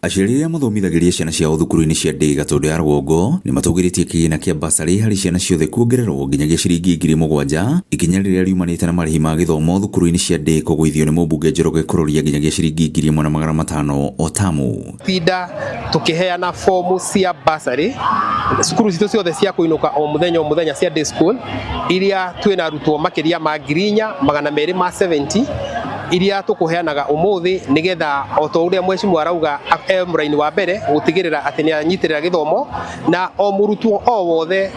Aciari arĩa mathomithagĩria ciana ciao thukuru-inĩ cia ndĩ Gatũndũ ya rũgongo nĩ matũgĩrĩtie kĩgĩna kĩa basarĩ harĩ ciana ciothe kuongererwo nginyagia ciringi 7,000, ikinya rĩrĩa riumanĩte na marĩhi ma gĩthomo thukuru-inĩ cia ndĩ kũgũithio nĩ mũmbunge Njoroge kũroria nginyagia ciringi 1,500 o tamu. Tinda tukiheana fomu cia bursary cukuru citũ ciothe cia kũinũka o mũthenya o mũthenya cia day school iria twĩna arutwo makĩria ma 4,270 iria tũkũheanaga ũmũthĩ nĩgetha o ta ũrĩa mheshimiwa arauga e mũraini wa mbere gũtigĩrĩra atĩ nĩ anyitĩrĩra gĩthomo na o mũrutwo o wothe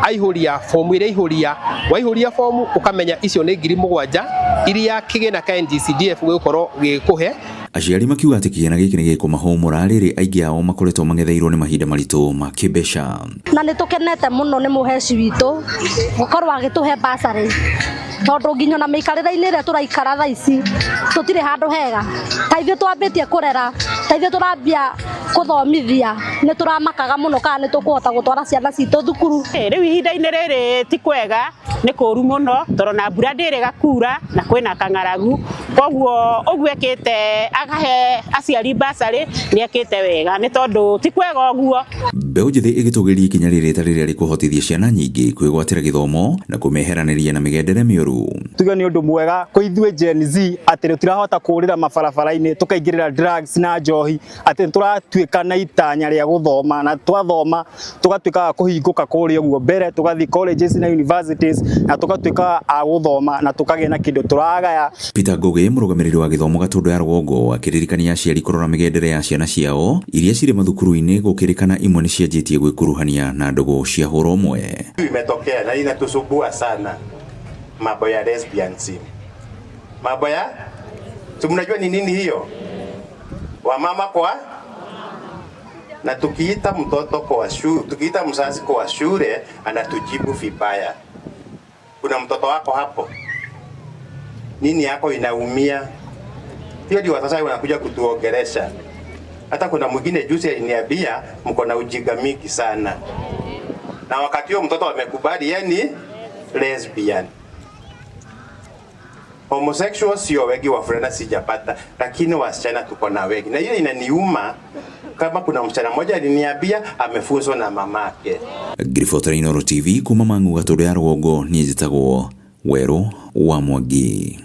aihũria fomu ĩrĩa aihũria waihũria fomu ũkamenya icio nĩ 7,000 iria kĩgĩna ka NGCDF gĩgũkorwo gĩgĩkũhe. Aciari makiuga atĩ kĩgĩna gĩkĩ nĩ gĩkũmahũmũra rĩrĩ aingĩ ao makoretwo mang'etheirwo nĩ mahinda maritũ ma kĩmbeca. Na nĩ tũkenete mũno nĩ mũheci witũ gũkorwo agĩtũhe basarĩ tondũ nginya na mĩikarĩre-inĩ ĩrĩa tũraikara thaa ici tũtirĩ handũ hega. Ta ithuĩ twambĩtie kũrera, ta ithuĩ tũrambia kũthomithia, nĩ tũramakaga mũno kana nĩ tũkũhota gũtwara ciana citũ thukuru. Rĩu ihinda-inĩ rĩrĩ ti kwega, nĩ kũru mũno tondũ na mbura ndĩrĩga kura na kwĩna kang'aragu, koguo ũguo ekĩte akahe aciari basarĩ nĩ ekĩte wega nĩ tondũ ti kwega ũguo. Mbeũ njĩthĩ ĩgĩtũgĩria ikinya rĩrĩ ta rĩrĩa rĩkũhotithia ciana nyingĩ kwĩgwatĩra gĩthomo na kũmeheranĩria na mĩgendere mĩũru. Tuge nĩ ũndũ mwega kwĩ ithuĩ Gen Z atĩ tũtirahota kũrĩra mabarabara-inĩ tũkaingĩrĩra drugs na njohi, atĩ tũratuĩka na itanya rĩa gũthoma na twathoma tũgatuĩka a kũhingũka kũrĩa ũguo mbere, tũgathiĩ colleges na universities na tũgatuĩka a gũthoma na tũkagĩa na kĩndũ tũragaya. Peter Ngugi, mũrũgamĩrĩri wa gĩthomo Gatũndũ ya rũgongo, akĩririkania aciari kũrora mĩgendere ya ciana ciao iria cirĩ mathukuru-inĩ gũkĩrĩkana imwe nĩ cianjĩtie gwĩkuruhania na ndũgũ cia hũra ũmwe. Imetokea na inatusumbua sana mambo ya lesbianism. Mambo ya si mnajua ni nini hiyo? Wamama kwa na tukiita mtoto kwa shule, tukiita mzazi kwa shule anatujibu vibaya. Kuna mtoto wako hapo, nini yako inaumia? Hiyo ndio sasa wanakuja kutuongelesha. Hata kuna mwingine juzi aliniambia mko na ujinga mingi sana, na wakati huo mtoto amekubali yeye ni lesbian. Homosexual sio wengi, wavulana sijapata, lakini wasichana tuko na wengi, na hiyo inaniuma. Kama kuna msichana mmoja aliniambia amefunzwa na mamake. Ngiribotera Inooro TV kuma Mang'u Gatũndũ ya rũgongo, niĩ njĩtagwo Werũ wa Mwangi.